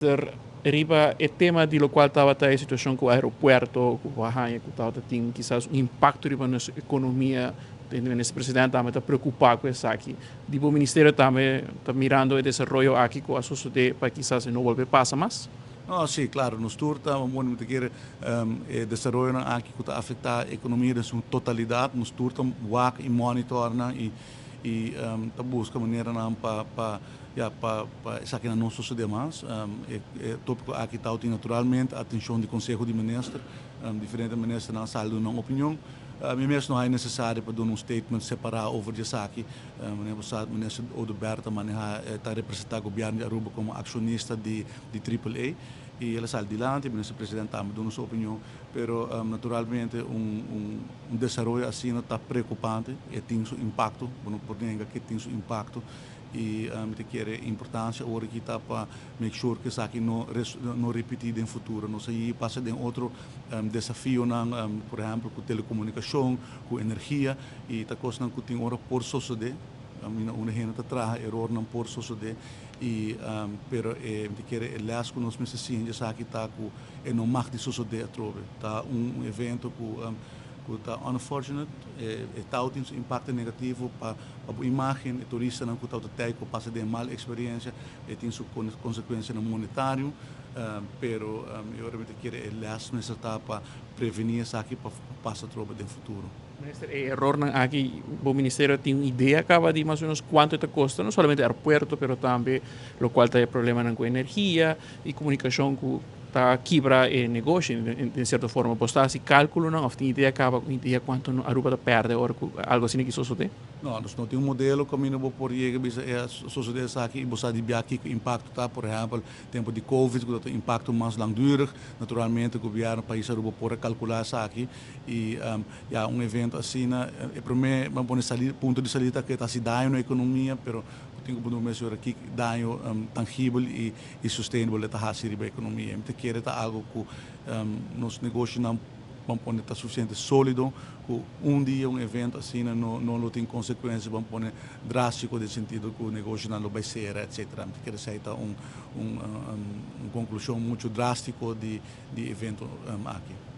Riba e tema di locual tabata e situacion cu aeropuerto, cu Bahaya, cu tabata tin kisas un impacto riba nos economia, e minister presidente tambe ta preocupa cu esaki. Di bo ministerio tambe ta mirando e desaroyo aki cu a sucede pa kisas no bolbe pasa mas? No, si, claro, nos tur ta, bueno, mi kier e desaroyo aki cu ta afecta economia den su totalidad, nos tur ta wak y monitor nan y ta busca manera nan pa ja, pa esaki no sucede mas. E topico aki ta tin naturalmente atencion di Conseho di Minister, diferente ministernan a sali duna nan opinion. Mi mes no ta necesario pa duna un statement separa over di esaki. Minister Oduber ta maneha, ta representa gobierno di Aruba como accionista di AAA y el a sali dilanti, minister presidente tambe a duna su opinion, pero naturalmente un desaroyo asina ta preocupante y tin su impacto, no por nenga cu tin su impacto y mi kier importancia awor aki ta pa make sure cu esaki no ripiti den futuro. Nos a pasa den otro desafio nan, por ehempel, cu telecomunicacion, cu energia y ta cos cu tin ora por sucede. Un hende ta traha, error nan por sucede y pero mi kier e les cu nos mester siña esaki ta cu e no mag di sucede atrobe. Ta un evento cu ta unfortunate, e tin su impacto negativo pa e imagen, e turistanan cu ta cu pasa den mal experiencia, e tin su consecuencia monetario, pero mi realmente kier e les mester ta pa preveni esaki pa pasa atrobe den futuro. Minister, e error aki, e ministerio tin un idea caba di mas o menos cuanto ta costa, no solamente aeropuerto, pero tambe locual ta problema cu energia y comunicacion cu ta kibra e negoshi, den cierto forma. Bo ta haci calculo nan, of tin idea caba, idea cuanto Aruba ta perde of algo asina cu sucede? No, nos no tin un modelo cu no por yega bisa e sucede aki y bo di cu impacto ta, por ehempel, tempo di Covid, cu tin impacto mas langdurig, naturalmente gobierno, pais Aruba por calcula esaki y ja, un evento asina, e prome, ban pone sali, punto di salida cu ta daño na economia, pero tin cu menciona aki daño tangibel y sustainable ta haci riba economia. Mi kier ta algo cu nos negoshi nan, ban pone, ta suficiente solido cu un dia un evento asina no tin consecuencia, ban pone, drastico den sentido cu negoshi nan lo bay cera, etc. Mi kier esey ta un conclusion mucho drastico di evento aki.